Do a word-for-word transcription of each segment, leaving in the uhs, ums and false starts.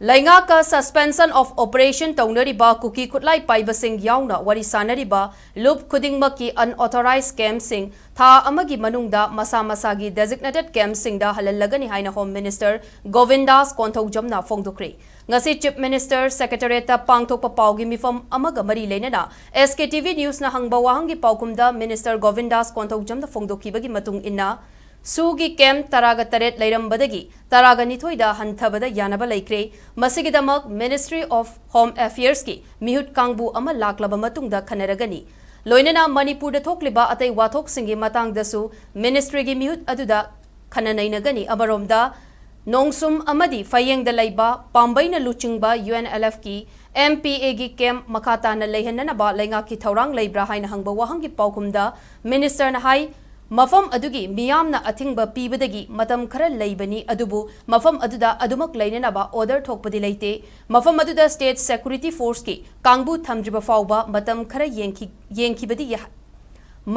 ꯂꯩꯉꯥꯛꯀ suspension of operation ꯇꯧꯅꯔꯤꯕ ꯀꯨꯀꯤ ꯈꯨꯠꯂꯥꯏ ꯄꯥꯏꯕꯁꯤꯡ ꯌꯥꯎꯅ ꯋꯥꯔꯤ ꯁꯥꯅꯔꯤꯕ ꯂꯨꯞ ꯈꯨꯗꯤꯡꯃꯛꯀꯤ unauthorized campꯁꯤꯡ ꯊꯥ ꯑꯃꯒꯤ ꯃꯅꯨꯡꯗ ꯃꯁꯥ ꯃꯁꯥꯒꯤ designated campꯁꯤꯡꯗ ꯍꯜꯍꯜꯂꯒꯅꯤ ꯍꯥꯏꯅ Home Minister ꯒꯣꯕꯤꯟꯗꯥꯁ ꯀꯣꯟꯊꯧꯖꯝꯅ ꯐꯣꯡꯗꯣꯛꯈ꯭ꯔꯦ꯫ ꯉꯁꯤ Chief Minister Secretariatꯇ ꯄꯥꯡꯊꯣꯛꯄ ꯄꯥꯎꯒꯤ ꯃꯤꯐꯝ ꯑꯃꯒ ꯃꯔꯤ ꯂꯩꯅꯅ S K T V Newsꯅ ꯍꯪꯕ ꯋꯥꯍꯪꯒꯤ ꯄꯥꯎꯈꯨꯝꯗ Minister ꯒꯣꯕꯤꯟꯗꯥꯁ ꯀꯣꯟꯊꯧꯖꯝꯅ ꯐꯣꯡꯗꯣꯛꯈꯤꯕꯒꯤ ꯃꯇꯨꯡ ꯏꯟꯅ, ꯁꯨꯒꯤ camp ꯇꯔꯥꯒ ꯇꯔꯦꯠ ꯂꯩꯔꯝꯕꯗꯒꯤ ꯇꯔꯥꯒ ꯅꯤꯊꯣꯏꯗ ꯍꯟꯊꯕꯗ ꯌꯥꯅꯕ ꯂꯩꯈ꯭ꯔꯦ꯫ ꯃꯁꯤꯒꯤꯗꯃꯛ Ministry of Home Affairsꯀꯤ ꯃꯤꯍꯨꯠ ꯀꯥꯡꯕꯨ ꯑꯃ ꯂꯥꯛꯂꯕ ꯃꯇꯨꯡꯗ ꯈꯟꯅꯔꯒꯅꯤ꯫ ꯂꯣꯏꯅꯅ ꯃꯅꯤꯄꯨꯔꯗ ꯊꯣꯛꯂꯤꯕ ꯑꯇꯩ ꯋꯥꯊꯣꯛꯁꯤꯡꯒꯤ ꯃꯇꯥꯡꯗꯁꯨ ministryꯒꯤ ꯃꯤꯍꯨꯠ ꯑꯗꯨꯗ ꯈꯟꯅ ꯅꯩꯅꯒꯅꯤ꯫ ꯑꯃꯔꯣꯝꯗ, ꯅꯣꯡꯁꯨꯝ ꯑꯃꯗꯤ ꯐꯌꯦꯡꯗ ꯂꯩꯕ ꯄꯥꯝꯕꯩꯅ ꯂꯨꯆꯤꯡꯕ UNLFꯀꯤ MPAꯒꯤ camp ꯃꯈꯥ ꯇꯥꯅ ꯂꯩꯍꯟꯅꯅꯕ ꯂꯩꯉꯥꯛꯀꯤ ꯊꯧꯔꯥꯡ ꯂꯩꯕ꯭ꯔꯥ ꯍꯥꯏꯅ ꯍꯪꯕ ꯋꯥꯍꯪꯒꯤ ꯄꯥꯎꯈꯨꯝꯗ Ministerꯅ ꯍꯥꯏ, ꯃꯐꯝ ꯑꯗꯨꯒꯤ ꯃꯤꯌꯥꯝꯅ ꯑꯊꯤꯡꯕ ꯄꯤꯕꯗꯒꯤ ꯃꯇꯝ ꯈꯔ ꯂꯩꯕꯅꯤ, ꯑꯗꯨꯕꯨ ꯃꯐꯝ ꯑꯗꯨꯗ ꯑꯗꯨꯃꯛ ꯂꯩꯅꯅꯕ order ꯊꯣꯛꯄꯗꯤ ꯂꯩꯇꯦ꯫ ꯃꯐꯝ ꯑꯗꯨꯗ state security forceꯀꯤ ꯀꯥꯡꯕꯨ ꯊꯝꯗ꯭ꯔꯤꯕ ꯐꯥꯎꯕ ꯃꯇꯝ ꯈꯔ ꯌꯦꯡꯈꯤ-, ꯌꯦꯡꯈꯤꯕꯗꯤ ꯌꯥ-,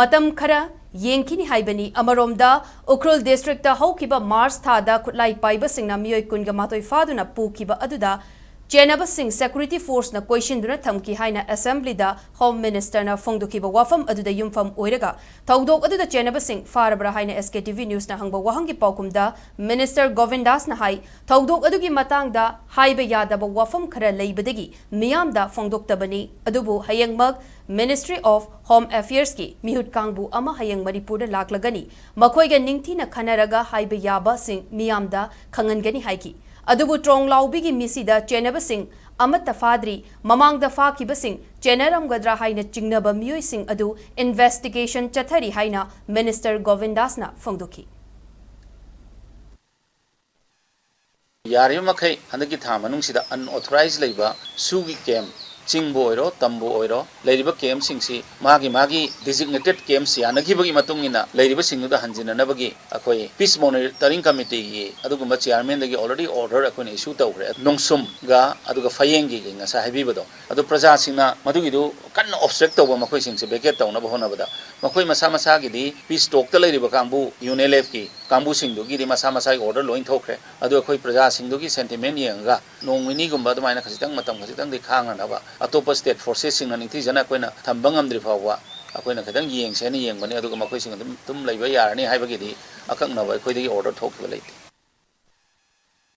ꯃꯇꯝ ꯈꯔ ꯌꯦꯡꯈꯤꯅꯤ ꯍꯥꯏꯕꯅꯤ꯫ ꯑꯃꯔꯣꯝꯗ, ꯎꯈ꯭ꯔꯨꯜ districtꯇ ꯍꯧꯈꯤꯕ March ꯊꯥꯗ ꯈꯨꯠꯂꯥꯏ ꯄꯥꯏꯕꯁꯤꯡꯅ ꯃꯤꯑꯣꯏ ꯀꯨꯟꯒ ꯃꯥꯊꯣꯏ ꯐꯥꯗꯨꯅ ꯄꯨꯈꯤꯕ ꯑꯗꯨꯗ ꯆꯦꯟꯅꯕꯁꯤꯡ security forceꯅ ꯀꯣꯏꯁꯤꯟꯗꯨꯅ ꯊꯝꯈꯤ ꯍꯥꯏꯅ Assemblyꯗ Home Ministerꯅ ꯐꯣꯡꯗꯣꯛꯈꯤꯕ ꯋꯥꯐꯝ ꯑꯗꯨꯗ ꯌꯨꯝꯐꯝ ꯑꯣꯏꯔꯒ ꯊꯧꯗꯣꯛ ꯑꯗꯨꯗ ꯆꯦꯟꯅꯕꯁꯤꯡ ꯐꯥꯔꯕ꯭ꯔꯥ ꯍꯥꯏꯅ S K T V Newsꯅ ꯍꯪꯕ ꯋꯥꯍꯪꯒꯤ ꯄꯥꯎꯈꯨꯝꯗ Minister ꯒꯣꯕꯤꯟꯗꯥꯁꯅ ꯍꯥꯏ, ꯊꯧꯗꯣꯛ ꯑꯗꯨꯒꯤ ꯃꯇꯥꯡꯗ ꯍꯥꯏꯕ ꯌꯥꯗꯕ ꯋꯥꯐꯝ ꯈꯔ ꯂꯩꯕꯗꯒꯤ ꯃꯤꯌꯥꯝꯗ ꯐꯣꯡꯗꯣꯛꯇꯕꯅꯤ, ꯑꯗꯨꯕꯨ ꯍꯌꯦꯡꯃꯛ Ministry of Home Affairsꯀꯤ ꯃꯤꯍꯨꯠ ꯀꯥꯡꯕꯨ ꯑꯃ ꯍꯌꯦꯡ ꯃꯅꯤꯄꯨꯔꯗ ꯂꯥꯛꯂꯒꯅꯤ, ꯃꯈꯣꯏꯒ ꯅꯤꯡꯊꯤꯅ ꯈꯟꯅꯔꯒ ꯍꯥꯏꯕ ꯌꯥꯕꯁꯤꯡ ꯃꯤꯌꯥꯝꯗ ꯈꯪꯍꯟꯒꯅꯤ ꯍꯥꯏꯈꯤ꯫ ꯑꯗꯨꯕꯨ ꯇ꯭ꯔꯣꯡꯂꯥꯎꯕꯤꯒꯤ ꯃꯤꯁꯤꯗ ꯆꯦꯟꯅꯕꯁꯤꯡ ꯑꯃꯠꯇ ꯐꯥꯗ꯭ꯔꯤ, ꯃꯃꯥꯡꯗ ꯐꯥꯈꯤꯕꯁꯤꯡ ꯆꯦꯟꯅꯔꯝꯒꯗ꯭ꯔꯥ ꯍꯥꯏꯅ ꯆꯤꯡꯅꯕ ꯃꯤꯑꯣꯏꯁꯤꯡ ꯑꯗꯨ investigation ꯆꯠꯊꯔꯤ ꯍꯥꯏꯅ Minister ꯒꯣꯕꯤꯟꯗꯥꯁꯅ ꯐꯣꯡꯗꯣꯛꯈꯤ꯫ ꯌꯥꯔꯤꯕ ꯃꯈꯩ ꯍꯟꯗꯛꯀꯤ ꯊꯥ ꯃꯅꯨꯡꯁꯤꯗ unauthorized ꯂꯩꯕ ꯁꯨꯒꯤ camp ꯆꯤꯡꯕꯨ ꯑꯣꯏꯔꯣ, ꯇꯝꯕꯨ ꯑꯣꯏꯔꯣ, ꯂꯩꯔꯤꯕ ꯀꯦꯝꯞꯁꯤꯡꯁꯤ ꯃꯥꯒꯤ ꯃꯥꯒꯤ designated camps ꯌꯥꯅꯈꯤꯕꯒꯤ ꯃꯇꯨꯡ ꯏꯟꯅ ꯂꯩꯔꯤꯕꯁꯤꯡꯗꯨꯗ ꯍꯟꯖꯤꯟꯅꯅꯕꯒꯤ ꯑꯩꯈꯣꯏ peace monitoring committeeꯒꯤ ꯑꯗꯨꯒꯨꯝꯕ chairmanꯗꯒꯤ already order ꯑꯩꯈꯣꯏꯅ issue ꯇꯧꯈ꯭ꯔꯦ꯫ ꯅꯣꯡꯁꯨꯝꯒ ꯑꯗꯨꯒ ꯐꯌꯦꯡꯒꯤ ꯉꯁꯥꯏ ꯍꯥꯏꯕꯤꯕꯗꯣ, ꯑꯗꯨ ꯄ꯭ꯔꯖꯥꯁꯤꯡꯅ ꯃꯗꯨꯒꯤꯗꯨ ꯀꯟꯅ obstruct ꯇꯧꯕ, ꯃꯈꯣꯏꯁꯤꯡꯁꯦ vacate ꯇꯧꯅꯕ ꯍꯣꯠꯅꯕꯗ ꯃꯈꯣꯏ ꯃꯁꯥ ꯃꯁꯥꯒꯤꯗꯤ peace talkꯇ ꯂꯩꯔꯤꯕ ꯀꯥꯡꯕꯨ, UNLFꯀꯤ ꯀꯥꯡꯕꯨꯁꯤꯡꯗꯨꯒꯤꯗꯤ ꯃꯁꯥ ꯃꯁꯥꯒꯤ order ꯂꯣꯏ ꯊꯣꯛꯈ꯭ꯔꯦ꯫ ꯑꯗꯨ ꯑꯩꯈꯣꯏ ꯄ꯭ꯔꯖꯥꯁꯤꯡꯗꯨꯒꯤ sentiment ꯌꯦꯡꯉꯒ ꯅꯣꯡ ꯅꯤꯅꯤꯒꯨꯝꯕ ꯑꯗꯨꯃꯥꯏꯅ ꯈꯖꯤꯛꯇꯪ, ꯃꯇꯝ ꯈꯖꯤꯛꯇꯪꯗꯤ ꯈꯥꯡꯅꯅꯕ, ꯑꯇꯣꯞꯄ state forcesꯁꯤꯡꯅ ꯅꯤꯡꯊꯤꯖꯅ ꯑꯩꯈꯣꯏꯅ ꯊꯝꯕ ꯉꯝꯗ꯭ꯔꯤ ꯐꯥꯎꯕ ꯑꯩꯈꯣꯏꯅ ꯈꯤꯇꯪ ꯌꯦꯡꯁꯦꯅ ꯌꯦꯡꯕꯅꯤ꯫ ꯑꯗꯨꯒ ꯃꯈꯣꯏꯁꯤꯡ ꯑꯗꯨꯝ, ꯑꯗꯨꯝ ꯂꯩꯕ ꯌꯥꯔꯅꯤ ꯍꯥꯏꯕꯒꯤꯗꯤ ꯑꯀꯛꯅꯕ ꯑꯩꯈꯣꯏꯗꯒꯤ order ꯊꯣꯛꯈꯤꯕ ꯂꯩꯇꯦ꯫